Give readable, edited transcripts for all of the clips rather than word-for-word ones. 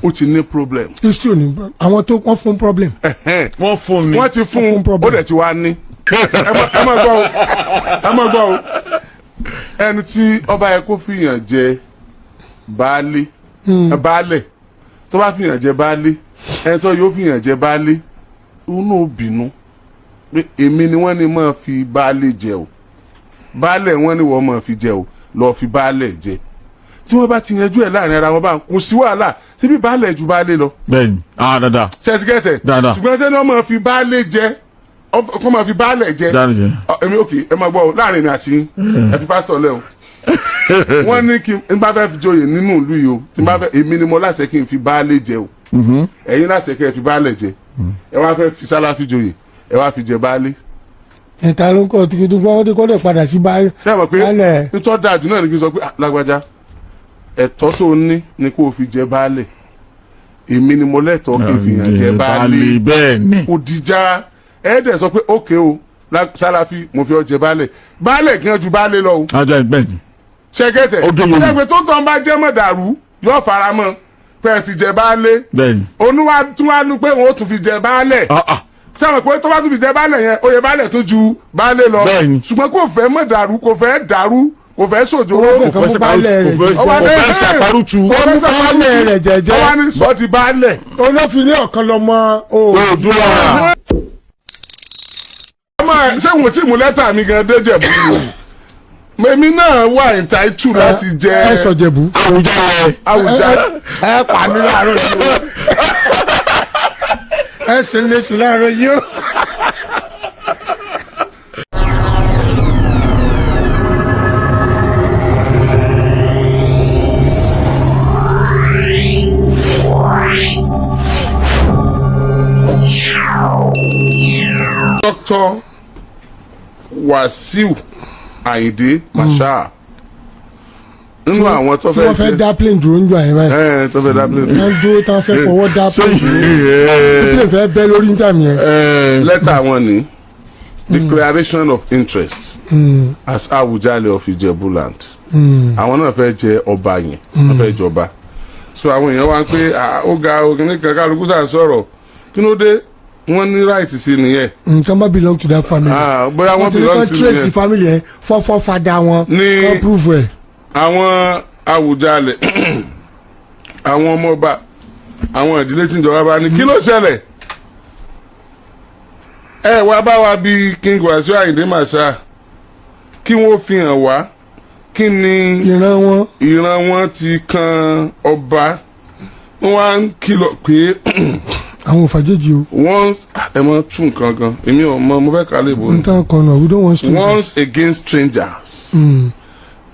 Ó ti ní problem. History ò ní àwọn tó wọ́n fún problem. Wọ́n fún ni. Wọ́n ti fún Wọ́n fún un, ó problem. dẹ̀ ti wá ní. Ẹ má gbọ́ o, ẹ má gbọ́ o. Ẹni tí ọba yẹ kó fìyàn jẹ baálé, baálẹ̀, tó bá fìyàn jẹ baálé, ẹni tó yóò fìyàn jẹ baálé, òun náà bínú pé èmi ni wọ́n ní máa fi baálé jẹ o, baálẹ̀ wọ́n ní wọ́n máa fi jẹ o, lọ́ọ́ fi baálẹ̀ jẹ. Tí wọ́n bá ti yanjú ẹ̀ láàrin ara wọn, bá kò sí wàhálà síbi baálẹ̀ ju baálé lọ. Bẹ́ẹ̀ni, ah, dáadáa. Ṣẹtigẹtẹ? Dáadáa. Ṣùgbọ́n tẹ́ni wọ́n máa fi baálé jẹ, kọ́ máa fi baálẹ̀ jẹ. Dáadáa jẹ. Èmi, ok, ẹ máa gbọ́ o, láàrin mi àti yín, ẹ fi pásítọ̀ lẹ́ o. Wọ́n ní kí n bá fẹ́ fi joyè nínú ìlú yìí o, tí n bá fẹ́, èmi ni mo láṣẹ kí n fi baálé jẹ o, ẹ̀yin láṣẹ kí ẹ fi baálẹ̀ jẹ. Ẹ wá fẹ́ fi sálàfí joyè, ẹ wá fi jẹ baálé. Ìta ló ń kọ́ tó gbọ́ wọ́n kọ́ lè padà sí báyìí. Ṣé ẹ mọ̀ pé Baálẹ̀. Nítorí dájú náà ni kí n sọ pé, "Ah, lágbájá, ẹ̀tọ́ tó ní ni kó o fi jẹ baálẹ̀, èmi ni mo lẹ́tọ̀ọ́ kí n fi hàn jẹ baálé." Bẹ́ẹ̀ni. Kò dìjà. Ẹ dẹ̀ sọ pé ókè o, sálàfí, mo fi ọ jẹ baálẹ̀. Baálẹ̀ kí wọ́n ju baálé lọ o. Ajá, bẹ́ẹ̀ni. Ṣẹkẹtẹ? Ó dé yòówù. Ṣẹgbẹ tó tọ́ ń bá jẹ́ mọ̀dàrú yóò fara mọ́ pé ẹ fi jẹ baálé. Oníwà tún wá nu pé òun ó tún fi jẹ baálẹ̀. Ah ah. Sábà pé tó bá tún fi jẹ baálẹ̀ yẹn, oyè baálẹ̀ tún ju baálé lọ. Ṣùgbọ́n kò fẹ́ mọ̀dàrú, kò fẹ́ dàrú, kò fẹ́ sòjòrò. Ó fẹ́ kàn mú baálẹ̀ rẹ̀ Kò jẹ. fẹ́ ṣàparùtù. Ó mú baálẹ̀ rẹ̀ jẹ́jẹ́. Ọwọ́ ní sọ di baálẹ̀. Olófin ní ọ̀kan lọ́mọ Oòduà. Ọmọ ẹ, ṣé wọn tí mú lẹ́tà mi gan déjẹ̀bú ni? Èmi náà wà entitled láti jẹ. Ẹ sọ Jẹ̀bú. Àwùjalẹ̀. Àwùjalẹ̀. Ẹ pa mí láàárọ̀ yìí o, ẹ ṣe léṣe láàárọ̀ yìí o. Dr. Wasiu Ayinde Marshal, nínú àwọn tó Tí wọ́n fẹ́ jẹ dá plane dúró ń gbà yẹn báyìí. Ẹ tó fẹ́ dá plane. Wọ́n dúró tán, fẹ́ fọwọ́ dá plane dúró, plane fẹ́ bẹ́ lórí níta mi yẹn. Lẹ́tà wọn ni declaration of interest as Awùjalẹ̀ of Ijebuland. Àwọn náà fẹ́ jẹ ọba yẹn, wọ́n fẹ́ jọba. So àwọn èèyàn wá ń pé, "Ah, ó ga òkìní kan." Kálukú sà ń sọ̀rọ̀, kí ló dé? Wọ́n ní right sí nìyẹn. Nǹkan bá belong to that family. Ah, bóyá wọ́n Wọ́n ti ní belong kán to trace nìyẹn. family yẹn, fọ́fọ́ fada wọn, kán prove ẹ̀. Àwọn Awùjalẹ̀, àwọn ọmọọba, àwọn ìdílé tí ìjọba bá ní, kí ló ṣẹlẹ̀? Ẹ wá bá wa bí King Wasiu Ayinde Marshal, kí wọ́n fi hàn wá kí ni ìran wọn. Ìran wọn ti kan ọba. Wọ́n wá ń kìlọ̀ pé Àwọn òfàjèjì o. Once, ẹ mọ tún nǹkan gan, èmi ò mọ, mo fẹ́ kà á lè bò ní. Nǹkan kan náà, we don't want strangers. Once against strangers.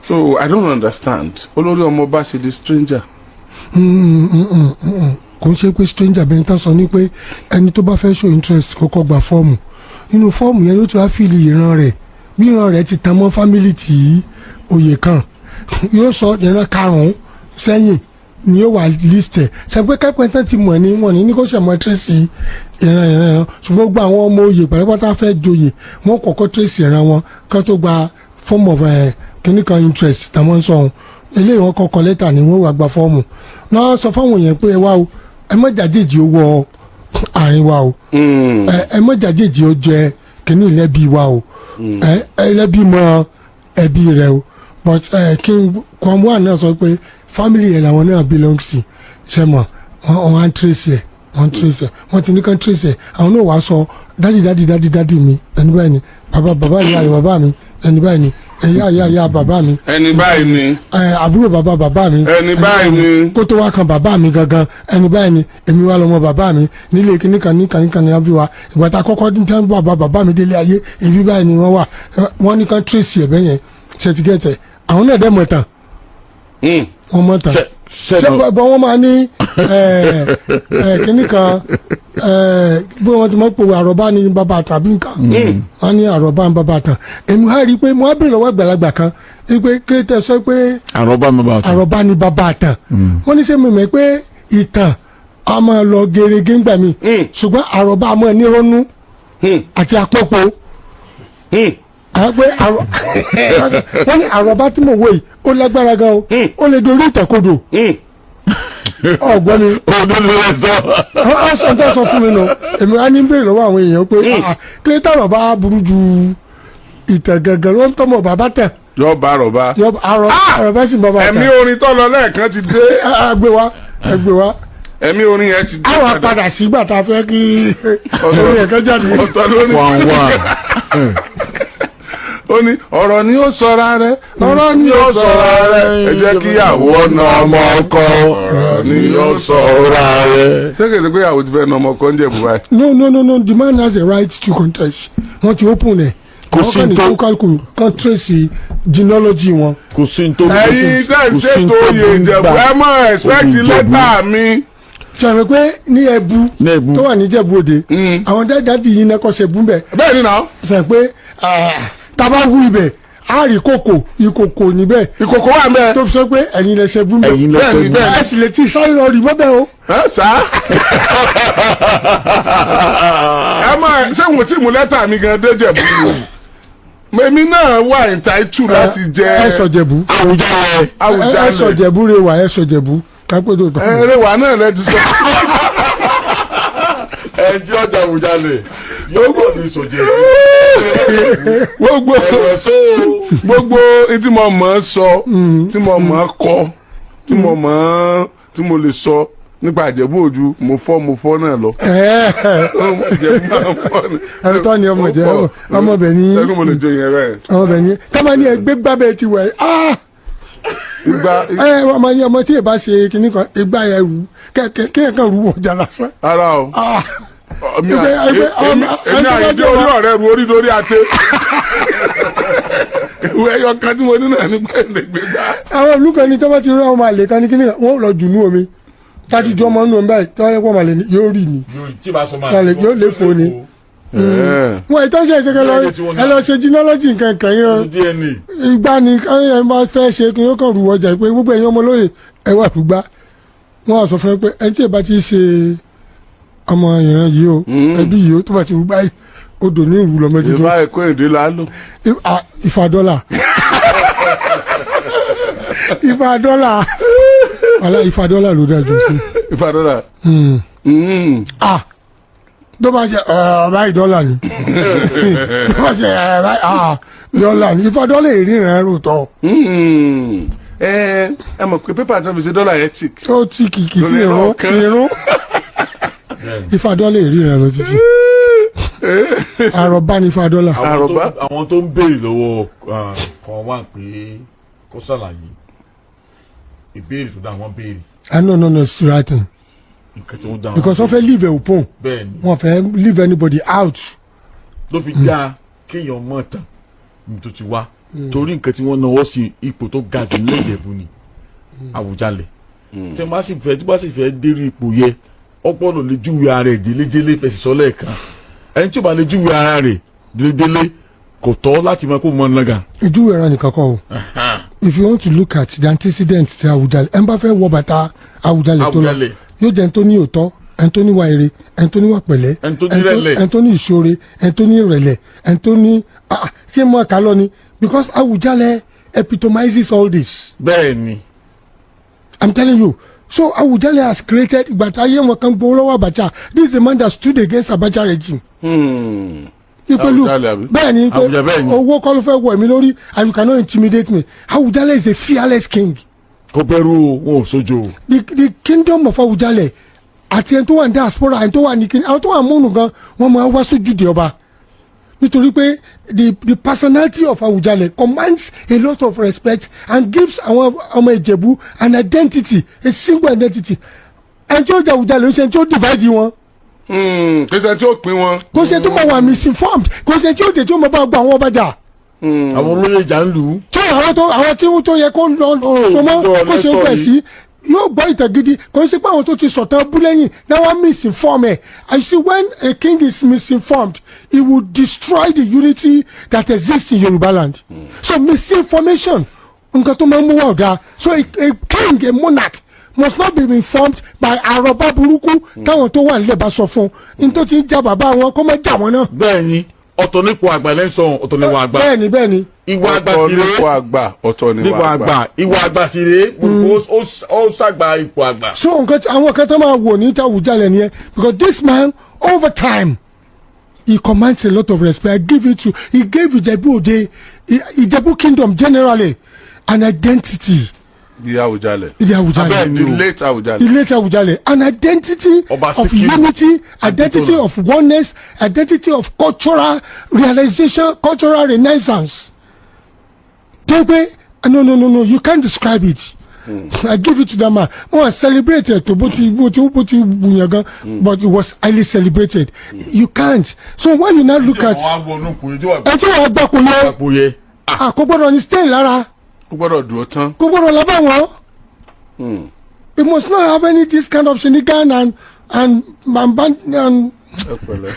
So I don't understand, olórí ọmọọba ṣe di stranger? Kò ń ṣe pé stranger bẹ́ẹ̀. Tán sọ ní pé ẹni tó bá fẹ́ show interest kọ́kọ́ gba fọ́ọ̀mù. Nínú fọ́ọ̀mù yẹn ló ti wá fill ìran rẹ̀, bí ìran rẹ̀ ti tan mọ́ family tí oyè kan. Yóò sọ ìran karùn-ún sẹ́yìn ni yóò wà list ẹ̀. Ṣe pé kẹ́pẹ́ tán ti mọ̀ ní wọ́n ní kó ṣe mọ́ trace ìran, ìran, ìran. Ṣùgbọ́n gbogbo àwọn ọmọ oyè pátápátá fẹ́ joyè, wọ́n kọ́kọ́ trace ìran wọn kó tó gba form of kíní kan interest tàwọn sọ ohun eléyìí. Wọ́n kọ́kọ́ lẹ́tà ni wọ́n wà gba fọ́ọ̀mù náà, sọ fáwọn èèyàn pé ẹ wá o, ẹ má jàjèjì ó wọ àárín wa o, ẹ má jàjèjì ó jẹ kíní ìlẹ́bí wa o, ẹ ẹlẹ́bí mọ ẹbí rẹ o. But King Kwamboa náà sọ pé family yẹn làwọn náà belong sí. Ṣe mọ̀, wọ́n á trace ẹ̀, wọ́n trace ẹ̀, wọ́n ti ní kán trace ẹ̀. Àwọn náà wàá sọ daddy, daddy, daddy, daddy mi ẹni báyìí ni, bàbá, bàbá, ìyá, ìyá bàbá mi ẹni báyìí ni, ìyá, ìyá, ìyá bàbá mi ẹni báyìí ni, àbúrò bàbá bàbá mi ẹni báyìí ni, kó tó wá kan bàbá mi gangan, ẹni báyìí ni, èmi wá lọmọ bàbá mi nílé kíní kan ní kan ní kan ní abí wa. Ìgbà tá a kọ́kọ́ ní tẹ́ bàbá bàbá mi délé ayé, ibi báyìí ni wọ́n wà. Wọ́n ní kán trace ẹ̀ bẹ́yẹn. Ṣètìgẹ́tẹ̀ àwọn náà dẹ́ mọ̀ tán, wọ́n mọ̀ tán. Ṣe Ṣé bọ́ wọ́n máa ní kíní kan, bí wọ́n ti mọ̀ pé àròbá ní bàbá tàbí nǹkan, wọ́n ní àròbá ní bàbá tán. Èmi á rí i pé mo á bèrè lọ́wọ́ àgbàlagbà kan wípé kílẹ̀tẹ̀ sọ pé àròbá mi bá tó. Àròbá ní bàbá tán. Wọ́n ní sẹ́ mi mọ̀ pé ìtàn a máa lọ gerege ńgbà mi, ṣùgbọ́n àròbá a máa nírọ́nú àti àpọ̀pọ̀ àwọn pé àrò. Wọ́n ní àròbá tí mo wò yìí, ó lágbára gan o, ó lè dorí ìtẹ̀kodò. Ọ̀gbọ́n mi. Òdodo lẹ sọ. Wọ́n sọ tó sọ fún mi nù. Èmi á ní bèrè lọ́wọ́ àwọn èèyàn pé, ah, kílẹ̀ tààrọ̀ bá burú ju ìtàn gẹ́gẹ́ ló ń tọ́mọ̀ bàbá tẹ̀. Yọ bá rọ̀bá. Yọ àrọ̀ àrọ̀ bá sì ń bá bàtà. Ẹ̀mí orin tó lọ lẹ́ẹ̀kan ti dé. Ẹ gbé wa, ẹ gbé wa. Ẹ̀mí orin yẹn ti dé. Àwọn padà sígbà tá a fẹ́ kí orin ẹ̀kan jáde. Ọ̀tọ̀ lórí. One one. Ó ní ọ̀rọ̀ ni ó sọra rẹ̀, ọ̀rọ̀ ni ó sọra rẹ̀, ẹ jẹ́ kí ìyàwó ọ̀nà ọmọ ọkọ, ọ̀rọ̀ ni ó sọra rẹ̀. Ṣé kìí ṣe pé ìyàwó ti fẹ́ na ọmọ ọkọ ń jẹ̀ bùbá yìí? No, no, no, no, the man has a right to contest. Wọ́n ti open ẹ̀. Kò sí Wọ́n kàn ní tó- kó kan trace genealogy wọn. Kò sí ní tó. Ẹ̀yin tẹ́ ń ṣètò oyè Ìjẹ̀bú, ẹ mọ̀ expect Oyè Ìjẹ̀bú. lẹ́tà mi. Sọ̀rọ̀ pé ní Ẹ̀bú Ní Ẹ̀bú. tó wà ní Ìjẹ̀bú Òde, àwọn dáàdì yìí náà kọ́ ṣe bú bẹ́ẹ̀. Bẹ́ẹ̀ ni náà. Sọ pé tá a bá wú ibẹ̀, á rí kòkò ìkòkò níbẹ̀. Ìkòkò wà mẹ́. Tó fi sọ pé ẹ̀yin lẹ ṣe bú bẹ́ẹ̀. Ẹ̀yin lẹ ṣe Bẹ́ẹ̀ni, bú. bẹ́ẹ̀ni. Ẹ sì lè ti sáré lọ rí mọ́bẹ̀ o. Ẹ sá, ẹ mọ̀ ṣé wọn tí mú lẹ́tà mi gan dé Jẹ̀bú ni, èmi náà wà entitled láti jẹ. Ẹ sọ Jẹ̀bú. Àwùjalẹ̀. Ẹ sọ Àwùjalẹ̀. Jẹ̀bú rẹwà, ẹ sọ Jẹ̀bú kápẹ́ tó tán. Ẹrẹwà náà lẹ ti sọ. Ẹ tí ọjà Àwùjalẹ̀ yóò gbọ́ ní sòjẹ́. Gbogbo Ẹ̀rọ sóò. gbogbo tí mo mọ̀ ọ́ sọ, tí mo mọ̀ ọ́ kọ, tí mo mọ̀ ọ́, tí mo lè sọ nípa Ìjẹ̀bú òju, mo fọ́, mo fọ́ náà lọ. Ìjẹ̀bú máa ń fọ́ ni. Ẹ̀rọ tó ni ọmọ jẹ́ ọmọ bẹ̀ ní. Ṣẹ́gun, mo lè jó yẹn rẹ̀. Ọmọ bẹ̀ ní tábà ní ẹgbẹ́ gbábẹ́ ti wẹ̀ ah. Ìgbà. Ẹ ọmọ ní ọmọ tí ì bá ṣe kinní kan, ìgbà yẹn rú kẹ kẹ kàn rú ọjà lásán. Ara o. Ah. Èmi èmi àyíjẹ́ orí ọ̀rẹ́ ru orí lórí àtẹ. Ìwé ẹyọ kan tí mo ní náà ní pé lè gbé gbá. Àwọn ìlú kan ní tọ́ba ti rí ọmọ àlè kan ní kinní kan, wọ́n lọ jù ní omi tájú jọ ọmọ nù báyìí, tọ́wọ́ yẹ kó ọmọ àlè ni yóò rì ní. Yóò tí bá sọ máa. Yóò lè fò ni. Wọn ìtọ́ ṣe ṣe kẹ lọ ẹ lọ ṣe genealogy nǹkan kan yẹn. DNA. Ìgbà ni ẹ máa fẹ́ ṣe kí wọ́n kàn rú ọjà pé gbogbo ẹ̀yin ọmọ lóye ẹ wà fúgbà, wọ́n á sọ fún ẹ pé ẹni tí ẹ bá ti ṣe ọmọ ìran yìí o, ẹbí yìí o, tó bá ti rú báyìí, odò ní ìrù lọmọ títún. Ìfà ẹ̀kọ́ èdè là á lò. Ìfà dọ́là, ìfà dọ́là, wàhálà, ìfà dọ́là ló dájú sí. Ìfà dọ́là. Ah, tó bá ṣe ọ̀ báyìí, dọ́là ni. Tó bá ṣe ọ̀ báyìí, ah, dọ́là ni. Ìfà dọ́là ìríran ẹrù tọ́. Ẹ ẹ mọ̀ pé paper tó fi ṣe dọ́là yẹn thick. Ó ti kìkì sí Lórí ìrún ọ̀kan. ìrún. Ìfà dọ́là ìríran lọ títí, àròbá ní ìfà dọ́là. Àròbá. Àwọn tó ń béèrè lọ́wọ́ kan wà pé kó ṣàlàyé ìbéèrè tó dá wọn béèrè. Ah, no, no, no, it's the right thing. Nǹkan tí wọ́n dá wọn. Because wọ́n fẹ́ leave it open. Bẹ́ẹ̀ ni. Wọ́n fẹ́ leave anybody out. Ló fi dá kéèyàn mọ̀ tán ní tó ti wá, torí nǹkan tí wọ́n náwó sí ipò tó ga jù nílẹ̀ Ìjẹ̀bú ni Àwùjalẹ̀. Tí wọ́n bá sì fẹ́, tí wọ́n bá sì fẹ́ dérí ipò yẹ, ọpọlọ lè júwe ara ẹ̀ délédélé pẹ̀sì sọ lẹ́ẹ̀kan. Ẹni tí ó bá lè júwe ara rẹ̀ délédélé kò tọ́ láti máa kó mọ́ nàgà. Ojú ẹ̀rọ nìkan kọ́ o. If you want to look at the antecedent ti Awùjalẹ̀, ẹ̀ ń bá fẹ́ wọ bàtà Awùjalẹ̀ tó lọ, Àwùjalẹ̀. yóò jẹ́ ẹni tó ní òótọ́, ẹni tó níwà ire, ẹni tó níwà pẹ̀lẹ́, Ẹni tó ní ìrẹ̀lẹ̀. ẹni tó ní ìṣoore, ẹni tó ní ìrẹ̀lẹ̀, ẹni tó ní ah, ṣé mo kà lọ ni, because Awùjalẹ̀ epitomizes all this. Bẹ́ẹ̀ ni. I'm telling you. So Awùjalẹ̀ has created ìgbà tí ayé wọn kan gbowó lọ́wọ́ Abacha. This is the man that stood against Abacha regime. Pẹ̀lú Awùjalẹ̀ àbí? Bẹ́ẹ̀ ni pé Awùjalẹ̀, bẹ́ẹ̀ ni. Owó kọ́ ló fẹ́ wọ̀ mí lórí and you cannot intimidate me. Awùjalẹ̀ is a fearless king. Kò bẹ̀rù o, wọn ò sójo o. The kingdom of Awùjalẹ̀ àti ẹni tó wà ní diaspora, ẹni tó wà ní kíni, àwọn tó wà múnú gan, wọ́n máa wá sójúde ọba nítorí pé the personality of Awùjalẹ̀ commands a lot of respect and gives àwọn ọmọ Ìjẹ̀bú an identity, a single identity. Ẹni tí ó jẹ Awùjalẹ̀ ó ṣe ẹni tí ó divide wọn. Kò sẹ́ni tí ó pín wọn. Kò ṣe tó máa wà misinformed, kò ṣe tí ó dé tí ó máa bá gbọ́ àwọn ọba jà. Àwọn olóyè ìjà ń lù ú. Tí àwọn tó àwọn tí ó tó yẹ kó lọ sọmọ gbọ́ kó ṣe ń lẹ́sọ̀ pẹ̀ yìí. sí yóò gbọ́ ìtàn gidi. Kò ń ṣe pé àwọn tó ti sọ̀tàn bú lẹ́yìn náà wá misinform ẹ̀. I see, when a king is misinformed, he will destroy the unity that exists in Yoruba land. So misinformation, nǹkan tó máa ń mú wá ọ̀dà. So a king, a monarch must not be informed by àròbá burúkú táwọn tó wà nílẹ̀ bá sọ fún un. Ní tó ti ń ja bàbá wọn, kó má jà wọn náà. Bẹ́ẹ̀ ni. Ọ̀tọ̀ nípò àgbà lẹ́sàn, ọ̀tọ̀ níwà àgbà. Bẹ́ẹ̀ni, bẹ́ẹ̀ni. Ìwà àgbà Ọ̀tọ̀ sì rèé. nípò àgbà, ọ̀tọ̀ nípò níwà àgbà. àgbà, ìwà àgbà sì rèé, ó ṣàgbà ipò àgbà. So nǹkan àwọn kan tó máa wò ní Àwùjalẹ̀ nìyẹn, because this man, over time, he commands a lot of respect. I give it to he gave Ìjẹ̀bú Òde, Ìjẹ̀bú kingdom generally, an identity. The Awùjalẹ̀. The Àwùjalẹ̀. Abẹ́ẹ̀ The ni o. late Awùjalẹ̀. The late Àwùjalẹ̀, an identity Ọba of Síkírù unity, identity Akíntọ́lá. of oneness, identity of cultural realization, cultural renaissance. Tó pé, no, no, no, no, you can't describe it. I give it to that man. Wọn celebrate ẹ tó bó ti wùyàn gan, but it was highly celebrated. You can't. So when you now look at Wọ́n á wọnú kò yẹ tí wọ́n ẹ tí wọ́n gbà kó yẹ gbà yẹ. kò gbọ́dọ̀ ní stain lára. Ó gbọ́dọ̀ dúró tán. Kò gbọ́dọ̀ lábà wọ́n. It must not have any this kind of shenanigan and Ẹ pẹ̀lẹ́.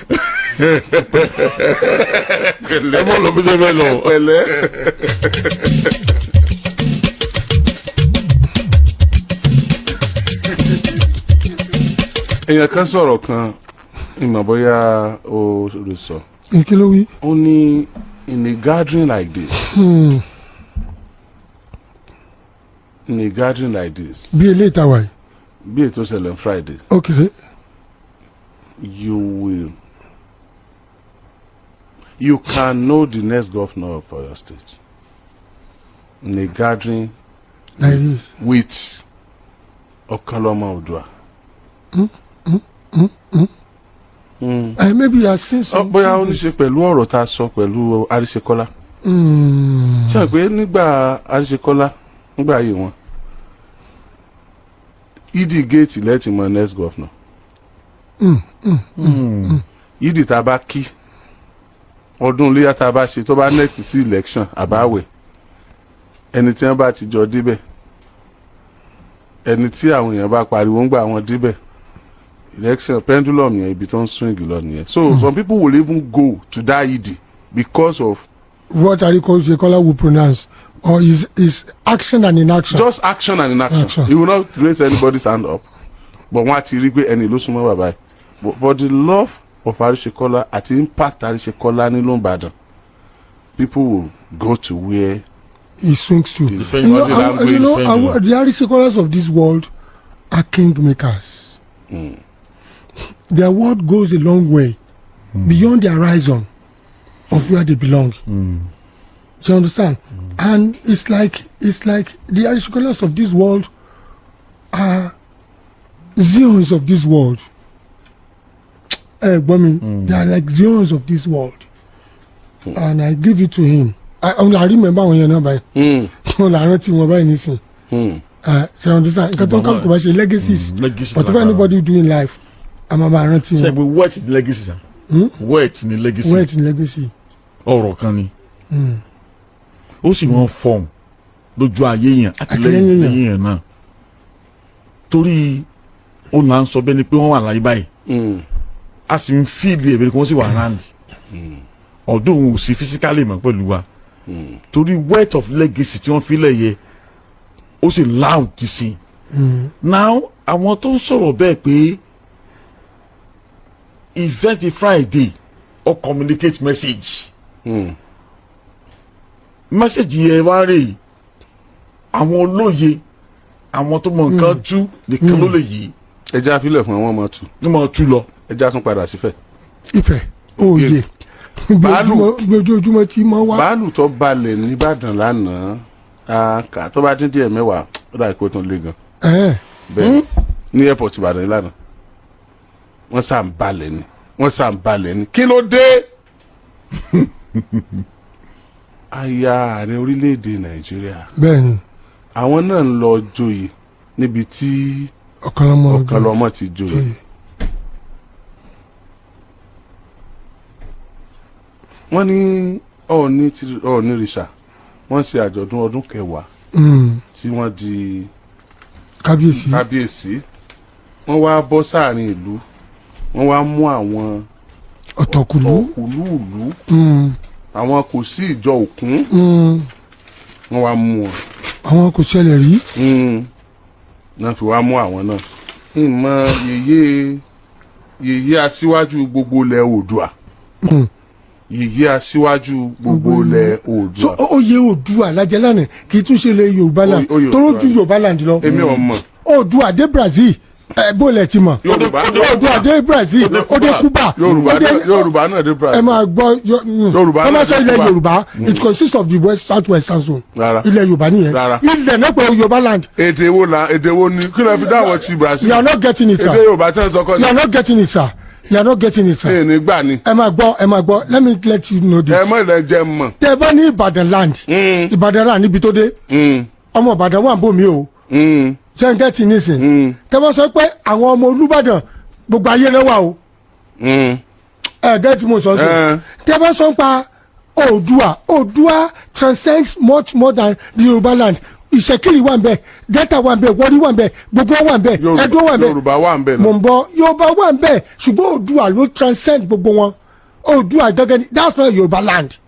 Ẹ mọ̀ lọ bí ṣe fẹ́ lọ. Ẹ pẹ̀lẹ́. Èèyàn kan sọ̀rọ̀ kan, ìmọ̀ bóyá ó lè sọ. Kí ló wí? Ó ní in a gathering like this, in a gathering like this, Bí eléyìí tá a wà yìí. Bí ètò ṣẹlẹ̀ on Friday, you can know the next governor of Oyo State in a gathering Like this. with Ọ̀kanlọ́mọ Oòduà. Maybe you have seen some. Bóyá ó ní ṣe pẹ̀lú ọ̀rọ̀ tá a sọ pẹ̀lú Àríṣekọ́lá. Ṣé pé nígbà Àríṣekọ́lá, nígbà ayé wọn, ìdí géètì lẹ́tì mọ next governor. Ìdí tá a bá kí ọdún iléyà tá a bá ṣe tó bá next sí election àbáwẹ̀, ẹni tí wọ́n bá ti jọ débẹ̀, ẹni tí àwọn èèyàn bá pariwo ń gbà wọn débẹ̀, election pendulum yẹn, ibi tó ń swing lọ nìyẹn. So some people will even go to that ìdí because of What Arikola will pronounce or is action and inaction. Just action and inaction. Action. He will not raise anybody's hand up, but wọ́n á ti rí pé ẹni ló súnmọ́ bàbá yìí. But for the love of Àríṣekọ́lá àti impact Àríṣekọ́lá nílùú Ìbàdàn, people will go to where He swings to. Depending You know, on the language, depending. The Arisekolas of this world are kingmakers. Their word goes a long way beyond the horizon of where they belong. Do you understand? And it's like the Arisekolas of this world are Zions of this world. Gbọ́ mi, they are like Zions of this world. And I give it to him. I remember àwọn yẹn náà báyìí. Wọn là rántí wọn báyìí nísìn. Ṣe understand? Nǹkan tó ń kálukú bá ṣe, legacies. Legacy Whatever lágbára. anybody do in life, a máa máa rántí Ṣe wọn. pé wealth ni legacy sa? Wealth ni legacy. Wealth in legacy. Ọ̀rọ̀ kan ni, ó sì wọ́n fọ̀hún lójú ayé yẹn àti Àti lẹ́yìn lẹ́yìn èèyàn. lẹ́yìn yẹn náà, torí ó là ń sọ bẹ́ẹ̀ ni pé wọ́n wà láyé báyìí, a sì ń feel ẹ̀ bẹ́ẹ̀ ni kí wọ́n sì wà round ọdún òun ò sí physically mọ́ pẹ̀lú wa, torí wealth of legacy tí wọ́n fi lẹ̀ yẹ, ó sì loud sí i. Now, àwọn tó ń sọ̀rọ̀ bẹ́ẹ̀ pé event Friday ó communicate message, message yẹn wá rè, àwọn olóye, àwọn tó mọ nǹkan tú nìkan ló lè yí. Ẹja àfilẹ̀ fún àwọn ọmọ tù. Ní mọ̀ tú lọ. Ẹja tún padà sífẹ̀. Ifẹ̀ òye. Bàálù. Ojoojúmọ́ tí mo wá. Bàálù tó balẹ̀ nìbàdàn lánàá, kà tó bá dín díẹ̀ 10, ó dà kó tún lé gan. Bẹ́ẹ̀ ní airport Ìbàdàn yìí lánàá, wọ́n sà ń balẹ̀ ni, wọ́n sà ń balẹ̀ ni. Kí ló dé? Aya ààrẹ orílẹ̀-èdè Nàìjíríà, Bẹ́ẹ̀ni. àwọn náà ń lọ joyè níbi tí Ọ̀kanlọ́mọ. Ọ̀kanlọ́mọ ti joyè. Joyè. Wọ́n ní Ọọ̀ni ti Ọọ̀ni rìṣà, wọ́n ṣe àjọ̀dún ọdún 10 tí wọ́n di Kábíyèsí. kábíyèsí. Wọ́n wá bọ́ sáàrin ìlú, wọ́n wá mú àwọn Ọ̀tọ̀kùlú. Ọ̀kùlú ìlú, àwọn kò sí ìjọ òkun, wọ́n wá mú wọn. Àwọn kò ṣẹlẹ̀ rí. Náà fi wá mú àwọn náà, ìmọ̀ yèyé yèyé aṣíwájú gbogbo ilẹ̀ Oòduà. Yèyé aṣíwájú gbogbo ilẹ̀ So Oòduà. Oyè Oòduà lájẹ lánàá, kì í tún ṣe ilẹ̀ Yorùbá land. Oyè Toró Oòduà ju ni. Yorùbá land lọ. Èmi ò mọ̀. Oòduà dé Brazil, ẹ bó lẹ ti mọ̀? Yorùbá Oòduà dé Brazil, ó dé Cuba. Yorùbá ó dé- Yorùbá náà dé Ẹ Brazil. máa gbọ́ Yorùbá wọ́n máa náà sọ dé ilẹ̀ Cuba. Yorùbá, it consists of the west, south west and zone. Rárá. Ilẹ̀ Yorùbá nìyẹn. Rárá. Ilẹ̀ náà pẹ̀lú Yorùbá land. Èdè wo la, èdè wo ni, kí ló fi dáwọ́ ti Brazil? You are not getting it, sir. Èdè Yorùbá tẹ́ ń sọ kọ́ You are not getting it, sir. You are not getting it, sir. ní ní gbà ni. Ẹ máa gbọ́, ẹ máa gbọ́. Let me let you know this. Ẹ mọ̀ ilẹ̀ jẹ́ mọ̀. Tẹ bá ní Ìbàdàn land, Ìbàdàn land níbi tó dé, ọmọ Ìbàdàn wà ń bò mí o. Ṣé n get nísìn? Tẹ bá sọ pé àwọn ọmọ Olúbàdàn, gbogbo ayé náà wà o. Ẹ get mo sọ sọ. Tẹ bá sọ pa Oòduà, Oòduà transcends much more than the Yorùbá land. Ìṣẹ̀kiri wà ń bẹ, Delta wà ń bẹ, Warri wà ń bẹ, gbogbo wà ń bẹ, Ẹdó wà ń bẹ. Yorùbá wà ń bẹ̀ Mò náà. ń bọ. Yorùbá wà ń bẹ, ṣùgbọ́n Oòduà ló transcend gbogbo wọn. Oòduà gẹ́gẹ́ ni. That's not Yorùbá land.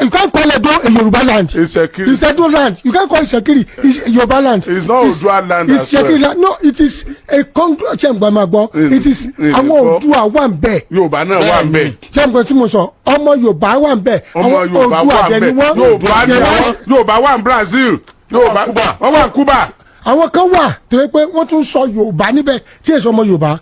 You can't call Edo a Yorùbá land. Ìṣẹ̀kiri. It's Edo land. You can't call Ìṣẹ̀kiri it's Yorùbá land. It's not Oòduà land It's as well. Ìṣẹ̀kiri land. No, it is a congr ṣe ń gbọ́, máa gbọ́, it is àwọn gbọ́. Oòduà wà ń bẹ. Yorùbá náà wà ń bẹ̀. Ṣé ń gbọ́ tí mo sọ? Ọmọ Yorùbá wà ń bẹ. Ọmọ Àwọn Yorùbá Oòduà wà ń dẹ̀ ni bẹ̀. wọ́n. Yorùbá ni They àwọn wọ́n- Yorùbá wà ń Brazil. Yorùbá Cuba. wọ́n wà ń Cuba. Àwọn kan wà tó yẹ pé wọ́n tún sọ Yorùbá níbẹ̀ tí èso ọmọ Yorùbá.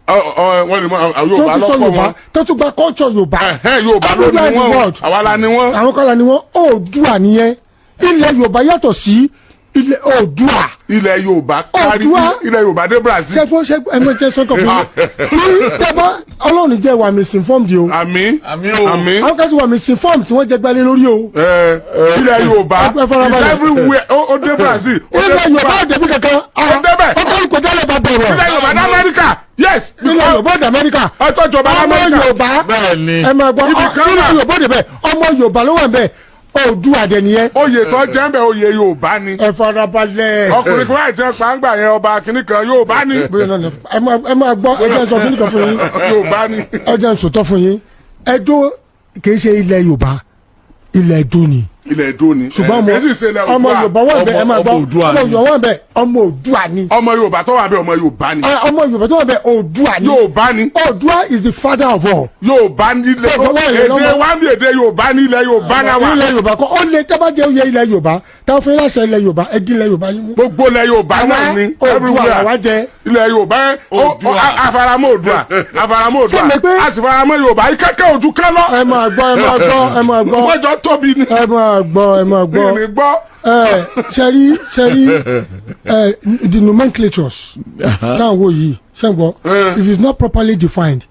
Wọ́n lè mọ àwọn Tó Yorùbá tún sọ lọ́kọ̀ Yorùbá, wọn. tó tún gba culture Yorùbá. Ẹ̀hẹ́n, Yorùbá ló ní Everywhere in the wọ́n o. world. Àwa la ni wọ́n. Àwọn kọ́la ni wọ́n. Oòduà nìyẹn. Ilẹ̀ Yorùbá yàtọ̀ sí ilẹ̀ Oòduà. Ilẹ̀ Yorùbá kárí. Oòduà. Ilẹ̀ Yorùbá dé Brazil. Ṣẹ́gbọ́n, ṣẹ́gbọ́n, ẹ mọ̀ jẹ́ sọ́kọ̀ fún mi tí tẹ́bọ́ Ọlọ́run jẹ́ wà misinformed o. Àmín. Àmín o. Àmín. Àwọn kan ti wà misinformed tí wọ́n jẹ́ gbalẹ̀ lórí o. Ẹ, ilẹ̀ Yorùbá Ẹ farabalẹ̀. is everywhere. Ó dé Brazil. Ó dé Ilẹ̀ Cuba. Yorùbá ò débi kankan. Ó débẹ̀. Ọkọ̀ kò dálẹ̀ bá bọ̀rọ̀. Ilẹ̀ Yorùbá ní Amẹ́ríkà, yes. Ilẹ̀ Yorùbá ò dé Amẹ́ríkà. Ọjọ́ ìjọba ní Ọmọ Amẹ́ríkà. Yorùbá. Bẹ́ẹ̀ ni. Ẹ máa gbọ́. Ibì kan Ilẹ̀ wà. Yorùbá ò débẹ̀. Ọmọ Yorùbá ló wà ń bẹ̀. Oòduà dẹ̀ nìyẹn. Oyè tó jẹ́ ń bẹ̀, oyè Yorùbá ni. Ẹ farabalẹ̀. Ọkùnrin kan láì tẹ́ pàǹgbà yẹn, ọba kìnnì kan, Yorùbá ni. Bóyá náà ni ẹ máa gbọ́. Ẹ jẹ́ n sọ kíní kan fún yín. Yorùbá ni. Ẹ jẹ́ n sòtọ́ fún yín. Ẹdó kì í ṣe ilẹ̀ Yorùbá, ilẹ̀ Ẹdó ni. Ilẹ̀ Èdó ni. Ṣùgbọ́n ọmọ Kì í sì ṣe ilẹ̀ ọmọ Oòduà. Yorùbá wà bẹ́ẹ̀. Ẹ máa gbọ́. Ọmọ Oòduà Ọmọ ni. Yorùbá wà bẹ́ẹ̀, ọmọ Oòduà ni. Ọmọ Yorùbá tó wà bẹ́ẹ̀, ọmọ Yorùbá ni. Ah, ọmọ Yorùbá tó wà bẹ́ẹ̀, Oòduà ni. Yorùbá ni. Oòduà is the father of all. Yorùbá ní ilẹ̀ Ṣé ìgbọ́ wà yẹn èdè lọ́mọ? wa ní èdè Yorùbá ní ilẹ̀ Yorùbá náà wà. Ilẹ̀ Yorùbá kọ́, ó lè tẹ́ bá jẹ́ oyè ilẹ̀ Yorùbá táwọn fún iláṣẹ ilẹ̀ Yorùbá, ẹ dín ilẹ̀ Yorùbá yín mú. Gbogbo ilẹ̀ Yorùbá náà ni. Oòduà Everywhere. làwa jẹ. Ilẹ̀ Yorùbá Oòduà. Afaramọ́ Oòduà, afaramọ́ Oòduà. Ṣé mi pé- A sì faramọ́ Yorùbá, ikẹ́kẹ́ ojú kẹ́ lọ. Ẹ máa gbọ́, ẹ máa gbọ́, ẹ máa gbọ́. Wọ́n jọ tóbi ni. Ẹ máa gbọ́, ẹ máa gbọ́. Ní gbọ́. Ẹ ṣẹ́rí, ṣẹ́rí ẹ, the nomenclatures táwọn wo yìí, ṣe ń gbọ́? If it's not properly defined,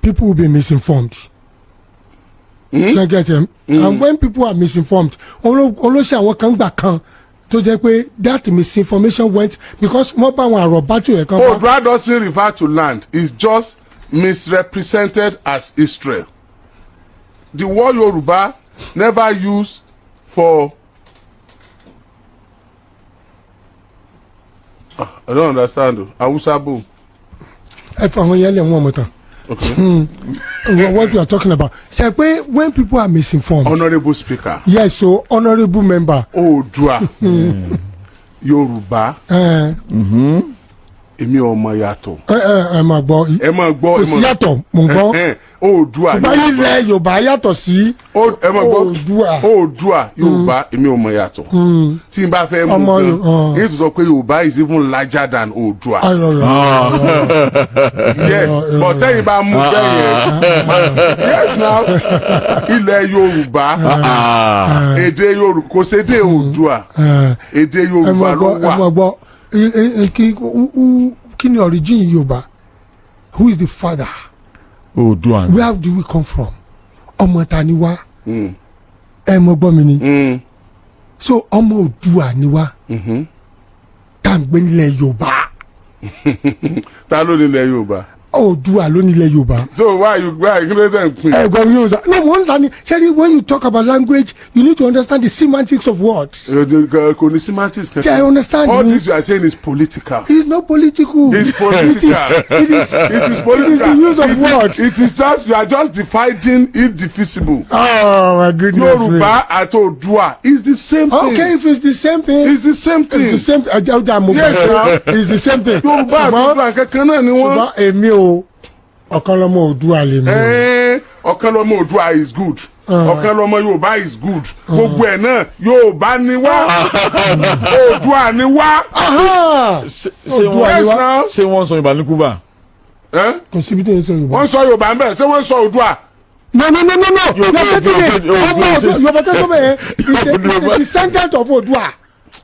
people will be misinformed. Ṣe get them? And when people are misinformed, olóṣè àwọn kan gbà kan tó jẹ́ pé that misinformation went because wọ́n bá àwọn àròbá tí ò yẹ kan bá. Oòduà doesn't refer to land, it's just misrepresented as Israel. The word Yoruba never used for. Ah, I don't understand o. Hausa bo. Ẹ fọ àwọn yẹn lẹ, wọn mọ tán. Okay. What you are talking about, ṣe pé when people are misinformed. Honourable Speaker. Yes, so honourable member. Oòduà, Yorùbá, èmi ò mọ̀ yàtọ̀. Ẹ ẹ ẹ máa gbọ́. Ẹ máa gbọ́. Kò sí yàtọ̀, mò ń gbọ́. Ẹ̀hẹ́n, Oòduà, Ṣùgbọ́n ilẹ̀ Yorùbá yàtọ̀ sí ẹ máa gbọ́. Oòduà. Oòduà, Yorùbá, èmi ò mọ̀ yàtọ̀. Tí n bá fẹ́ mú Ọmọ gan, èyí tó sọ pé Yorùbá is even larger than Oòduà. Ayọ̀, ayọ̀. Yes, but tẹ́yìn bá mú bẹ́ẹ̀ yẹn, yes, now ilẹ̀ Yorùbá, èdè Yorùbá, kò sédè Oòduà, èdè Ẹ Yorùbá máa ló gbọ́, ẹ wà. máa gbọ́. Kí ni origin Yorùbá? Who is the father? Oòduà. Where do we come from? Ọmọ ta ni wá? Ẹ mọ gbọ́ mi ni. So ọmọ Oòduà ni wá tá à ń gbé nílẹ̀ Yorùbá. Ta ló nílẹ̀ Yorùbá? Oòduà ló nílẹ̀ Yorùbá. So why kí ló dé ń pín? Ẹ gbọ́ mi yóò sọ no, mo ń la ni. Ṣẹ́rí, when you talk about language, you need to understand the semantics of words. Kò ní semantics Ṣé kankan. I understand All me? this you are saying is political. It's not political. It's political. It is It is political. It is the use of words. It is just, you are just dividing indivisible. Oh my goodness me. Yorùbá àti Oòduà is the same thing. Okay, if it's the same thing. It's the same thing. It's the same thing. Ọjà ọjà mo Yes, gbà now. pé it's the same thing. Yorùbá àti Ṣùgbọ́n Oòduà kankan náà ni wọ́n. ṣùgbọ́n èmi o, ọ̀kan lọ́mọ Oòduà lèmi o. Ẹ́ẹ́, Ọ̀kan lọ́mọ Oòduà is good, ọ̀kan lọ́mọ Yorùbá is good. Gbogbo ẹ̀ náà, Yorùbá ni wá, Oòduà ni wá. Aha! Ṣé Oòduà wọ́n ni wá. Yes, now. Ṣé wọ́n sọ Yorùbá ní Cuba? Eh? Kò síbi tó yẹ sọ Yorùbá. Wọ́n ń sọ Yorùbá ń bẹ̀. Ṣé wọ́n ń sọ Oòduà? No, no, no, no, no. Yorùbá- You're getting it. Yorùbá- Ọmọ Oòduà, Yorùbá tó sọ bẹ́ẹ̀ is a descendant of Oòduà.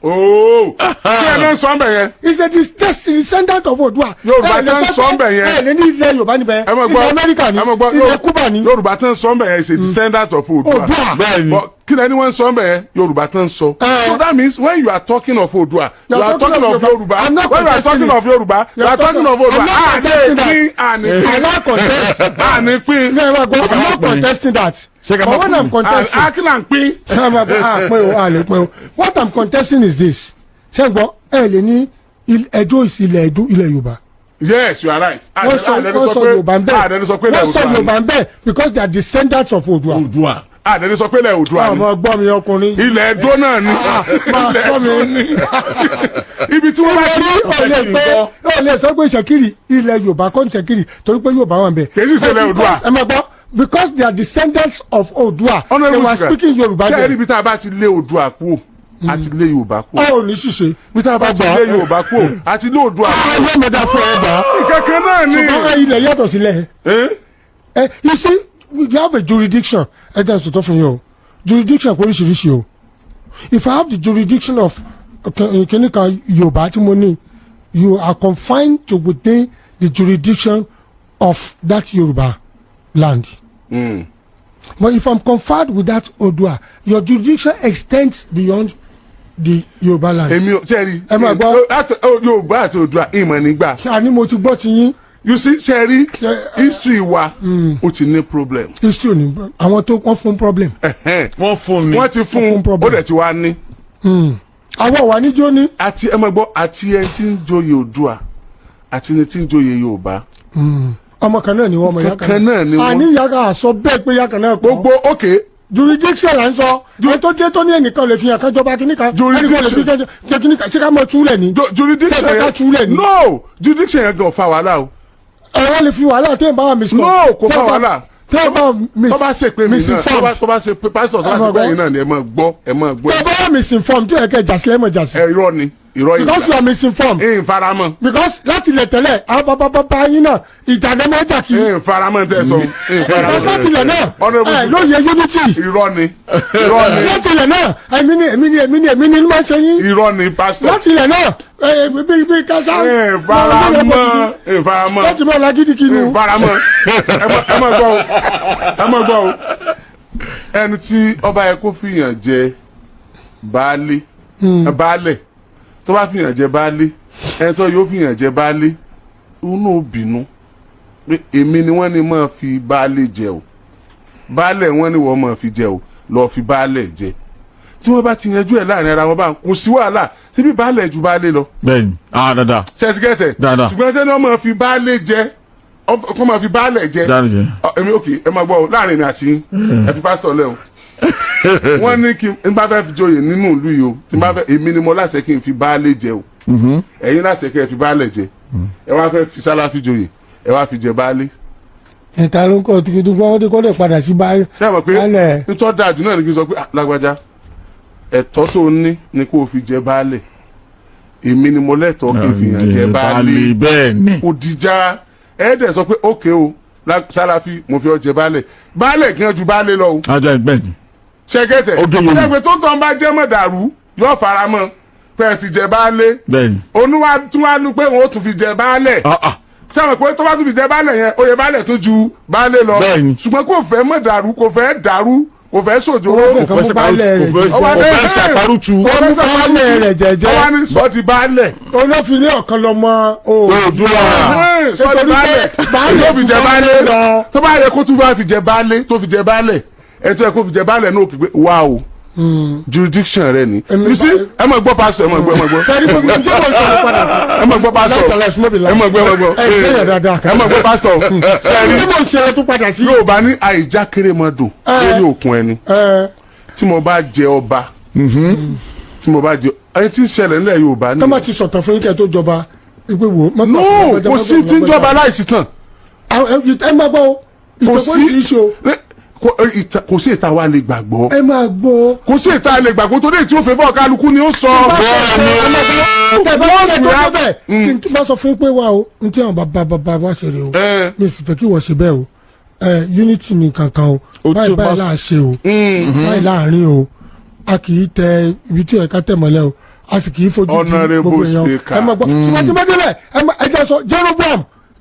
Ooo, kí ẹ náà sọ ń bẹ̀ yẹn? Is a descendant of Oòduà. Yorùbá Ẹ lè tó ń sọ sọ ń bẹ̀ yẹn. Ẹ lè ní ilẹ̀ Yorùbá níbẹ̀. Ẹ mọ̀ gbọ́. Ilẹ̀ Amẹ́ríkà ni. Ẹ mọ̀ gbọ́. Ilẹ̀ Cuba ni. Yorùbá tó ń sọ ń bẹ̀ yẹn is a descendant of Oòduà. Oòduà. Bẹ́ẹ̀ni. But kí lẹni wọ́n ń sọ ń bẹ̀ yẹn? Yorùbá tó ń sọ. So that means when you are talking of Oòduà, you are talking of Yorùbá. I'm not When you are contesting talking it. of Yorùbá, you are talking of Oòduà. I'm not contesting that. Àní pín, àní I'm not contesting. àní pín. No, I'm not contesting that. Ṣé ká But má when I'm contesting. Akínà ń pín. Ah, pé o, a lè pé o. What I'm contesting is this. Ṣé n gbọ́? Ẹ lè ní Ẹdó is ilẹ̀ Ẹdó, ilẹ̀ Yorùbá. Yes, you are right. Wọ́n sọ Yorùbá ń bẹ̀. Àdẹni sọ pé ilẹ̀ Wọ́n sọ Oòduà ni. Yorùbá ń bẹ̀ because they are descendants of Oòduà. Oòduà. Àdẹni sọ pé ilẹ̀ Oòduà ni. Ọmọ gbọ́ mi, ọkùnrin. Ilẹ̀ Ẹdó náà ni. Máa Ilẹ̀ gbọ́ mi. Ẹdó ni ibi tí wọ́n bá ti. Ó lè pé, ó lè sọ pé Ìṣẹ̀kírì, ilẹ̀ Yorùbá kọ́ ní Ìṣẹ̀kírì torí pé Yorùbá wà ń bẹ̀. Kì í sì ṣe ilẹ̀ Oòduà. Ẹ máa gbọ́, because they are descendants of Oòduà, they were speaking Yorùbá Ṣé ẹ rí there. ibi tá a bá ti lé Oòduà kúrò, a ti lé Yorùbá kúrò. Ó ò ní ṣìṣe. Ibi tá a bá ti lé Yorùbá kúrò, a ti lé Oòduà kúrò. Ayé mẹ́ta fún ẹ gbà. Ìkankan náà ni. Ṣùgbọ́n ilẹ̀ yàtọ̀ sílẹ̀. Eh? Eh, you see, we have a jurisdiction. Ẹ jẹ́ sọ̀tọ̀ fún yín o, jurisdiction kò oríṣiríṣi o. If I have the jurisdiction of kìnìún kan Yorùbá tí mo ní, you are confined to within the jurisdiction of that Yorùbá land. But if I'm conferred with that Oòduà, your jurisdiction extends beyond the Yorùbá land. Èmi ò ṣe rí. Ẹ máa gbọ́. Láti Yorùbá àti Oòduà, ìmọ̀ nígbà. Àní mo ti gbọ́ ti yín. You see, ṣe rí history wa, ó ti ní problem. History ò ní àwọn tó wọ́n fún problem. Ẹ̀hẹ́n. Wọ́n fún ni. Wọ́n ti fún fún un, problem. ó dẹ̀ ti wá ní. Àwọn wà níjó ní. Àti, ẹ máa gbọ́, àti ẹni tí ń joyè Oòduà àti ẹni tí ń joyè Yorùbá, Ọmọ kan náà ni wọ́n, ọmọ ìyá Kankan náà ni wọ́n. Àní ìyá kan àsọ bẹ́ẹ̀ pé ìyá kan náà kọ́. Gbogbo, ok. Jurisdiction là ń sọ. Ẹni tó dé tó ní ẹnìkan lè fi hàn kájọba kínní kan, ẹnìkan lè fi kánjọ kínní kan, ṣé ká mọ túlẹ̀ ni? Jurisdiction Ṣé ká yẹn túlẹ̀ ni? No, jurisdiction yẹn gan fa wàhálà o. Ẹ wọ́n lè fi wàhálà tẹ́yìn bá wà mis. No, kò fa wàhálà. Tẹ́yìn bá wà Tó bá ṣe pé mi náà, misinformed. tó bá ṣe pé pásítọ̀, tó bá Ẹ ṣe máa pé gbọ́. ẹ̀yin náà ni, ẹ máa gbọ́, ẹ máa gbọ́. Tẹ́yìn bá wà misinformed, tí ó yẹ kẹ́ jàsí, ẹ mọ̀ jàsí. Ẹ irọ́ ni, irọ́ yìí. Because you are misinformed. Ẹ̀yin faramọ́. Because láti ilẹ̀ tẹ́lẹ̀, àwọn bàbá bàbá yín náà, ìjà náà máa jà kí. Ẹ̀yin faramọ́ tẹ́ sọ, ẹ̀yin Because faramọ́. láti ilẹ̀ náà, Honourable ẹ lóye unity. Irọ́ ni, irọ́ ni. Láti ilẹ̀ náà, èmi ni, èmi ni, èmi ni, èmi ni ló máa ń ṣe yín. Irọ́ ni, pásítọ̀. Láti ilẹ̀ náà, ẹ bí bí kásá. Ẹ̀yin faramọ́, ẹ̀yin faramọ́. Láti mọ̀ lágídí kí ni. Ẹ̀yin faramọ́. Ẹ máa gbọ́ o, ẹ máa gbọ́ o. Ẹni tí ọba yẹ kó fìyàn jẹ baálé, baálẹ̀, tó bá fìyàn jẹ baálé, ẹni tó yóò fìyàn jẹ baálé, òun náà bínú pé èmi ni wọ́n ní máa fi baálé jẹ o, baálẹ̀ wọ́n ní wọ́n máa fi jẹ o, lọ́ọ́ fi baálẹ̀ jẹ. Tí wọ́n bá ti yanjú ẹ̀ láàrin ara wọn bá kò sí wàhálà síbi baálẹ̀ ju baálé lọ. Bẹ́ẹ̀ni, ah, dáadáa. Ṣẹ́tìkẹ́tẹ̀? Dáadáa. Ṣùgbọ́n tẹ́ni wọ́n máa fi baálé jẹ, kọ́ máa fi baálẹ̀ jẹ. Dáadáa jẹ. Èmi, ok, ẹ máa gbọ́ o, láàrin mi àti yín, ẹ fi pásítọ̀ lẹ́ o. Wọ́n ní kí n bá fẹ́ fi joyè nínú ìlú yìí o, tí n bá fẹ́, èmi ni mo láṣẹ kí n fi baálé jẹ o, ẹ̀yin láṣẹ kí ẹ fi baálẹ̀ jẹ. Ẹ wá fẹ́ fi sálàfí joyè, ẹ wá fi jẹ baálé. Ìta ló ń kọ́ tuntun gbọ́n, wọ́n ti kọ́ lè padà sí báyìí. Ṣé ẹ mọ̀ pé Baálẹ̀. nítorí dájú náà ni kí n sọ pé, "Ah, lágbájá, ẹ̀tọ́ tó ní ni kó o fi jẹ baálẹ̀, èmi ni mo lẹ́tọ̀ọ́ kí n fi hàn jẹ baálé." Bẹ́ẹ̀ni. Kò dìjà. Ẹ dẹ̀ sọ pé ókè o, sálàfí, mo fi ọ jẹ baálẹ̀. Baálẹ̀ kí wọ́n ju baálé lọ o. Ajá, bẹ́ẹ̀ni. Ṣẹkẹtẹ? Ó gé yòó. Ṣẹgbẹ tó tọ́ ń bá jẹ́ mọ̀dàrú, yóò fara mọ́ pé ẹ fi jẹ baálé. Oníwà tún wá ní pé òun ó tún fi jẹ baálẹ̀. Ah ah. Sábà pé tó bá tún fi jẹ baálẹ̀ yẹn, oyè baálẹ̀ tó ju baálé lọ. Ṣùgbọ́n kò fẹ́ mọ̀dàrú, kò fẹ́ dàrú, kò fẹ́ sòjòrò. Ó fẹ́ kàn mú baálẹ̀ rẹ̀ Kò fẹ́ jẹ́jẹ́. kò fẹ́ ṣàparùtù. Ó mú baálẹ̀ rẹ̀ jẹ́jẹ́. Ọwọ́ ní sọ di baálẹ̀. Olófin ní ọ̀kan lọ́mọ Oòduà. Sọ di Nítorí baálẹ̀. pé baálẹ̀ Tó fi jẹ ju baálé baálé lọ. tó bá yẹ kó tún bá fi jẹ baálé, tó fi jẹ baálẹ̀, ẹ tó yẹ kó fi jẹ baálẹ̀ náà, kì í pé wá o, jurisdiction rẹ ni. Èmi You see, ẹ máa gbọ́, pásítọ̀, ẹ máa gbọ́, ẹ máa gbọ́. Sẹ́ni gbogbo tí mo sọ̀rọ̀ padà sí. Ẹ máa gbọ́, pásítọ̀. Láìtàlá ìsúnmọ́ bí Ẹ máa gbọ́, ẹ máa gbọ́. Ẹ ṣe yẹn dáadáa. Ẹ máa gbọ́, pásítọ̀. Sẹ́ni tí mo ṣe tún padà sí. Yóò bá ní àìjákèrèmọdò lórí òkun ẹni. Tí mo bá jẹ ọba, tí mo bá jẹ ẹni tí ń ṣẹlẹ̀ nílẹ̀ Yorùbá Tọ́ ni. bá ti sọ̀tọ̀ fún yín kẹ́ tó jọba ìpè wò. No, kò sí tí ń jọba láìsí tàn. Ẹ má gbọ́ o. Kò Ìtàn sí oríṣiríṣi o. Kò sí ìta wa lè gbàgbọ́. Ẹ máa gbọ́. Kò sí ìta lè gbàgbọ́ torí èyí tí ó fẹ́ bọ́ kálukú ni ó sọ. Tẹ bá Once tẹ we tó have- débẹ̀, kí n tún bá sọ fún yín pé wà o, n tí àwọn bàbá bàbá wa ṣe rè o, mi sì fẹ́ kí wọ́n ṣe bẹ́ẹ̀ o. Unity ní kankan o. O Báyìí tún báyìí bá- là á ṣe o, báyìí láàrin o, a kì í tẹ ibi tí ẹ̀ka tẹ̀ mọ́lẹ̀ o, a sì kì í fojú di Honourable gbogbo èèyàn. Speaker. Ẹ máa gbọ́, ṣùgbọ́n tí mo débẹ̀, ẹ máa ẹ jẹ́ sọ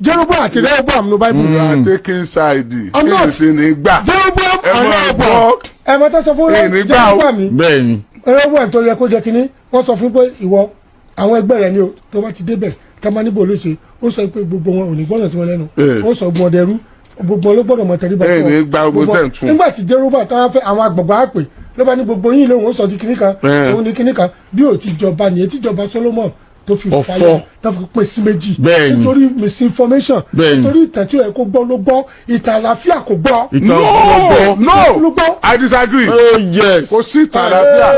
Jeroboam àti Rehoboam ní Bible. You are taking side. I'm not. Kí ni sì ní gbà. Jeroboam Ẹ and máa Rehoboam, gbọ́. ẹ máa tọ́ sọ fún Èyí ní gbà o. Jeroboam yìí, Bẹ́ẹ̀ ni. Rehoboam tó yẹ kó jẹ kínní, wọ́n sọ fún pé ìwọ, àwọn ẹgbẹ́ rẹ ni o, tó bá ti débẹ̀ ká máa níbo ló ṣe, ó sọ pé gbogbo wọn ò ní gbọ́dọ̀ sí wọn lẹ́nu. Ó sọ gbọ́n dẹrú, gbogbo wọn ló gbọ́dọ̀ mọ tẹríba Eh, fún ọ. ní gba gbogbo tẹ̀ ń tún. Nígbà tí Jeroboam táwọn fẹ́ àwọn àgbàgbà á pè ló bá ní gbogbo yín lóhùn, ó sọ di kínní kan, òun ní kínní kan bí ò ti jọba nìyẹn, tí jọba Solomon tó fi Ọ̀fọ̀. fàyà tó fi pín sí méjì Bẹ́ẹ̀ni. nítorí misinformation, Bẹ́ẹ̀ni. nítorí ìtàn tí ó yẹ kó gbọ́ ló gbọ́, ìtàn àlàáfíà kò gbọ́. Ìtàn No, Ló no, gbọ́. I disagree. Oh yes. Kò sí ìtàn àlàáfíà.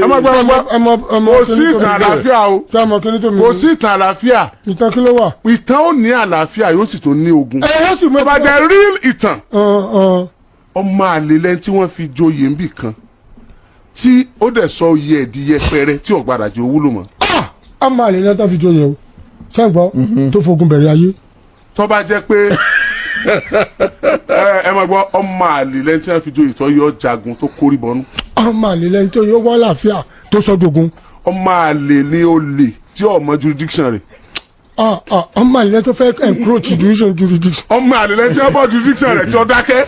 Ẹ má gbọ́, ẹ má gbọ́. Kò sí ìtàn àlàáfíà o. Ṣé ọmọ kìíní tó mi? Kò sí ìtàn àlàáfíà. Ìtàn kí ló wà? Ìtàn ó ní àlàáfíà, yóò sì tún ní ogun. Ẹ yóò sì mú. Tó bá jẹ́ real ìtàn, ẹ. ọmọ àlè lẹ́ni tí wọ́n fi joyè ń bì kan tí ó dẹ̀ sọ oyè ẹ̀ di yẹpẹrẹ tí ò gbàdá jẹ́ owúlò mọ́. Ọmọ àlè náà tó fi joyè o, ṣé ń gbọ́, tó fogun bẹ̀rẹ̀ ayé. Tó bá jẹ́ pé ẹ máa gbọ́, ọmọ àlè lẹ́ni tí wọ́n fi joyè tó yọ jagun tó kórì bọ́nú. Ọmọ àlè lẹ́ni tó yóò wọ́n láàfíà tó sọ́dọ̀gùn. Ọmọ àlè ni olè tí ò mọ jurisdiction rẹ̀. Ọmọ àlè lẹ́ni tó fẹ́ encroach jurisdiction. Ọmọ àlè lẹ́ni tí wọ́n bọ́ jurisdiction rẹ̀ tí ó dákẹ́.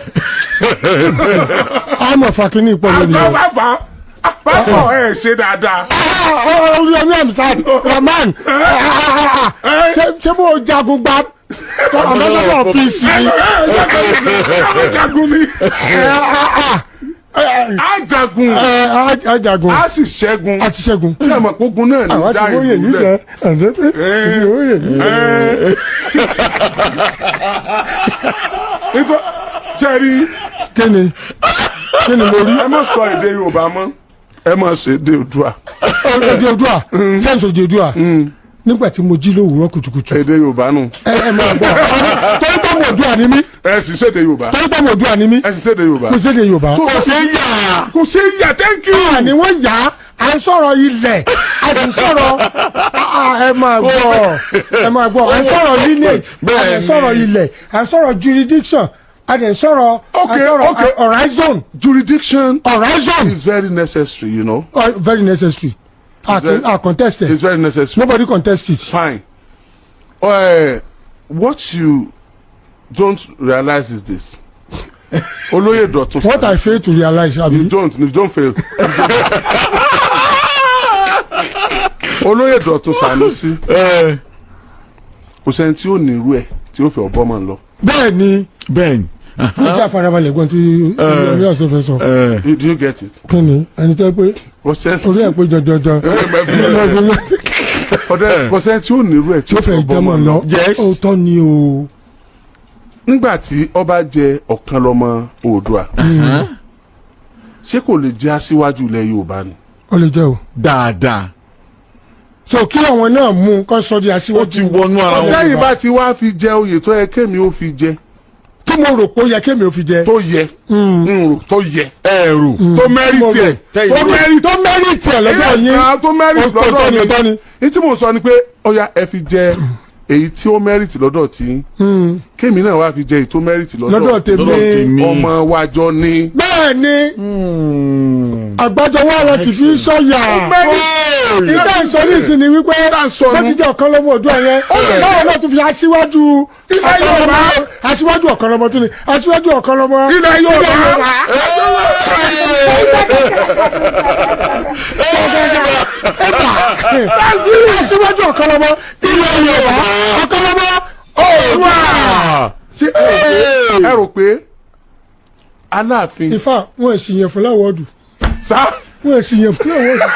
Àmọ̀ fàkínní ìpọ̀ lónìí o. Àgbà pásítọ̀ ẹ̀ ṣe dáadáa. Orí ọmọ Amsat Rahman, ṣé bó o jagun gba ambassador of peace ni? Ẹ jagun ni, á jagun, A jagun. á sì ṣẹ́gun. A ti ṣẹ́gun. Ṣé ẹ mọ̀ pé ogun náà ní Àwọn dá ti wóye ìlú yìí jẹ lẹ̀? ẹ̀ǹdẹ́ pé ìwóye yìí. Nítorí sẹ́rí. Kíni mo rí? Ẹ má sọ èdè Yorùbá mọ́, ẹ má sọ èdè Oòduà. Èdè Oòduà, sẹ́ǹsì èdè Oòduà, nígbà tí mo jí lówùúrọ̀ kùtùkùtù. Èdè Yorùbá nù. Ẹ máa gbọ́, torí pé mo Oòduà ni mí. Ẹ sì ṣèdè Yorùbá. Torí pé mo Oòduà ni mí. Ẹ sì ṣèdè Yorùbá. Mo ṣèdè Yorùbá. Kò ṣe é yà, kò ṣe é yà, thank you. Ni wọ́n yà á, à ń sọ̀rọ̀ ilẹ̀, a sì ń sọ̀rọ̀, ẹ máa gbọ́, ẹ máa gbọ́, à ń sọ̀rọ̀ lineage, à ń sọ̀rọ̀ ilẹ̀, à ń sọ̀rọ̀ jurisdiction, a dẹ̀ ń sọ̀rọ̀, à ń sọ̀rọ̀ horizon. Jurisdiction Horizon. is very necessary. Very necessary. I contest it. It's very necessary. Nobody contest it. Fine. What you don't realize is this: Olóyè Dọ̀tun. What I fail to realize, You abi? don't, you don't fail. Olóyè Dọ̀tun Sànúsí, kò sẹ́ni tí ó ní irú ẹ̀ tí ó fẹ́ ọ̀bọ máa ń lọ. Bẹ́ẹ̀ ni. Bẹ́ẹ̀ ni. Ẹ jẹ́ àfarabalẹ̀ gbọ́n tí omi ọ̀sẹ̀ fẹ́ sọ. Do you get it? Kí ni ẹni tó yẹ pé Kò sẹ́ni orí ẹ̀ pé jọjọjọ kò sẹ́ni tí ó ní irú ẹ̀ tí ó fẹ́ ọ̀bọ jẹ́mọ̀ máa ń lọ? Yes. Òótọ́ ni o. Nígbà tí ọba jẹ ọ̀kan lọ́mọ Oòduà, ṣé kò lè jẹ́ aṣíwájú ilẹ̀ Yorùbá ni? Ó lè jẹ́ o. Dáadáa. So kí àwọn náà mú un kọ́ sọ di aṣíwájú. Ó ti wọnú ara wọn. Lẹ́yìn bá ti wá fi jẹ oyè tó yẹ kémi ó fi jẹ, Tí mo rò pé ó yẹ kémi ò fi jẹ. tó yẹ n rò tó yẹ, Ẹ̀rù. tó merit ẹ̀, tó merit. Tó merit ẹ̀ lọ́dọ̀ yín. Yes, tó merit Ó lọ́dọ̀ tọ́ ni, mi. ó tọ́ ni. Ní tí mo sọ ni pé ó yá, ẹ fi jẹ èyí tí ó merit lọ́dọ̀ tí kémi náà wá fi jẹ èyí tó merit lọ́dọ̀ lọ́dọ̀ tèmi. Lọ́dọ̀ tèmi. Ọmọ wájọ ni. Bẹ́ẹ̀ ni, àgbájọ wa la sì fi sọ̀yà. Ìdá ìsọ ní ìsìn ni wípé Ìdá ìsọ nu. bó ti jẹ́ ọ̀kan lọ́mọ Oòduà yẹn, báwo náà tún fi aṣíwájú Ilẹ̀ Yorùbá. Aṣíwájú ọ̀kan lọ́mọ tún ni aṣíwájú ọ̀kan lọ́mọ Ilẹ̀ Yorùbá. Aṣíwájú ọ̀kan lọ́mọ ilẹ̀ Yorùbá, ọ̀kan lọ́mọ Oòduà. Ṣé ẹ rò pé Aláàfin Ifá wọn èsì yẹn fún láwọ́ọ̀dù. Sá. Wọn èsì yẹn fún láwọ́ọ̀dù.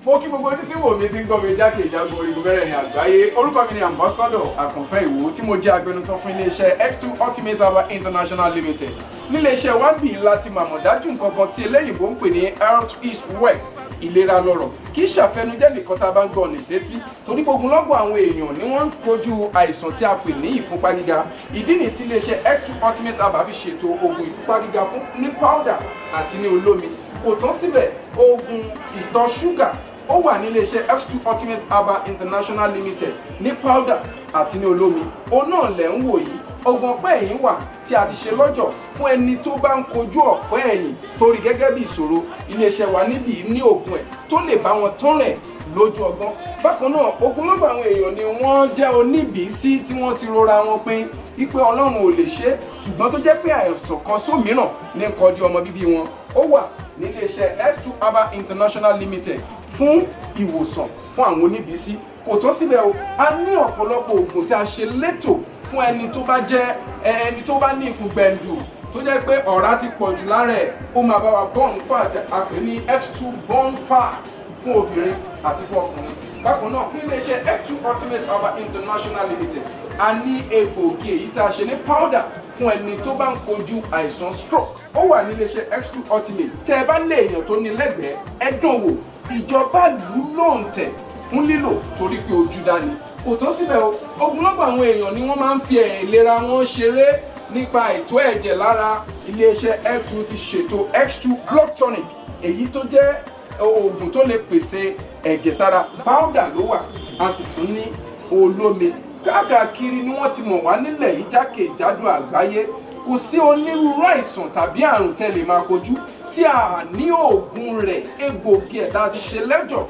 Mo kí gbogbo ojú tí wò mí, tí ń gbọ́ mi jákèjádò orígun mẹ́rẹ̀ẹ̀rin àgbáyé, orúkọ mi ni Ambassador Àkànfẹ́ Ìwò, tí mo jẹ́ agbẹnusọ fún iléeṣẹ́ X2 Ultimate Herbal International Limited. Níléeṣẹ́ wa ń bì láti màmọ̀ dájú nǹkan kan tí eléyìnbó ń pè ní health is wealth, ìlera lọ́rọ̀. Kì í ṣàfẹnujẹ́ nìkan tá a bá ń gbọ́ ọ̀nà ìsétí, torí gbogbo lọ́gbọ̀n àwọn èèyàn ni wọ́n ń kojú àìsàn tí a pè ní ìfúnpá gíga. Ìdí nìyí tí iléeṣẹ́ X2 Ultimate Herbal fi ṣètò oògùn ìfúnpá gíga fún ní powder àti ní olómi. Kò tán síbẹ̀, oògùn ìtọ̀ ṣúgà ó wà ní iléeṣẹ́ X2 Ultimate Herbal International Limited ní powder àti ní olómi. Òun náà lẹ̀ ń wò yìí. Oògùn ọ̀pẹ́ ẹ̀yìn wà tí a ti ṣe lọ́jọ̀ fún ẹni tó bá ń kojú ọ̀pẹ́ ẹ̀yìn torí gẹ́gẹ́ bí ìṣòro. Iléeṣẹ́ wa níbí ní oògùn ẹ̀ tó lè bá wọn tán rẹ̀ lójú ọgbọ́n. Bákan náà, ogunlọ́gọ̀ àwọn èèyàn ni wọ́n jẹ́ oníbìísí tí wọ́n ti rora wọn pin wípé Ọlọ́run ò lè ṣe é, ṣùgbọ́n tó jẹ́ pé àìsàn kan sómìíràn ní kọjú ọmọ bíbí wọn. Ó wà níléeṣẹ́ X2 Herbal International Limited fún ìwòsàn fún àwọn oníbìísí. Kò tó síbẹ̀ o, a ní ọ̀pọ̀lọpọ̀ oògùn tí a ṣe létò fún ẹni tó bá jẹ́ ẹni tó bá ní ikùn gbẹ̀ǹdù, tó jẹ́ pé ọ̀rá ti pọ̀ jù lára ẹ̀. Ó máa bá wa burn fat, a pè ní X2 burn fat, fún obìnrin àti fún ọkùnrin. Bákan náà, ní iléeṣẹ́ X2 Ultimate Herbal International Limited, a ní egbòogi èyí tá a ṣe ní powder fún ẹni tó bá ń kojú àìsàn stroke. Ó wà ní iléeṣẹ́ X2 Ultimate. Tẹ́ ẹ bá lé èèyàn tó ní lẹ́gbẹ̀ẹ́, ẹ dán wò. Ìjọba lù ú lóǹtẹ̀ fún lílò torí pé ojú dání. Kò tó síbẹ̀ o, ogunlọ́gọ̀ àwọn èèyàn ni wọ́n máa ń fi ìlera wọn ṣeré nípa ètò ẹ̀jẹ̀ lára. Iléeṣẹ́ X2 ti ṣètò X2 blood tonic, èyí tó jẹ́ oògùn tó lè pèsè ẹ̀jẹ̀ sára. Powder ló wà, a sì tún ní olómi. Káàkiri ni wọ́n ti mọ̀ wá nílẹ̀ yìí, jákèjádò àgbáyé. Kò sí onírúurú àìsàn tàbí àrùn tẹ́ lè máa kojú tí a ní oògùn rẹ̀, egbòogi ẹ̀ tá a ti ṣe lẹ́jọ̀.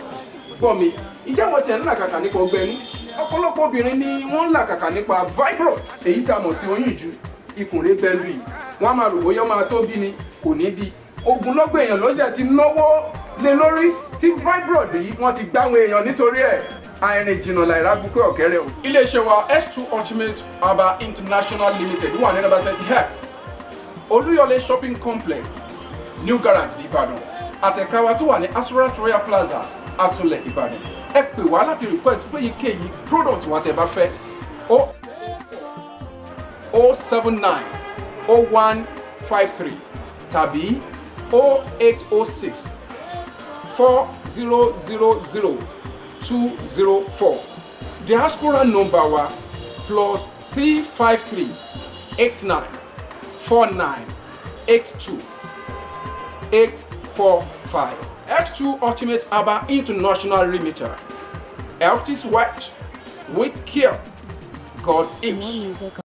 Gbọ́ mi, ìjẹ́ wọ́n tiẹ̀ ń làkàkà nípa ọgbẹ́ inú? Ọ̀pọ̀lọpọ̀ obìnrin ni wọ́n ń làkàkà nípa fibroid, èyí tá a mọ̀ sí oyún ìju. Ikùn rẹ̀ gbẹ̀lú yìí, wọ́n á máa rò bóyá ó máa tó bí ni, kò ní bí. Ogunlọ́gọ̀ èèyàn ló jẹ́ ti náwó lé lórí tí fibroid yìí, wọ́n ti gbáwọn èèyàn nítorí ẹ̀. Àìrìn jìnnà láìra bukú ọ̀kẹ́rẹ́ o. Iléeṣẹ́ wa S2 Ultimate Herbal International Limited wà ní number 38, Olúyọ̀lé Shopping Complex, New Garage, Ìbàdàn, àtẹ̀ka wa tó wà ní Asurat Royal Plaza, Asunlẹ̀, Ìbàdàn. Ẹ pè wá láti request fún èyíkéyìí product wa tẹ́ bá fẹ́: o 079 0153 tàbí 0806 4000 204. Diaspora number wa +353 89 49 82 845. X2 Ultimate Herbal International Limited. Health is wealth. With care, God More is. music.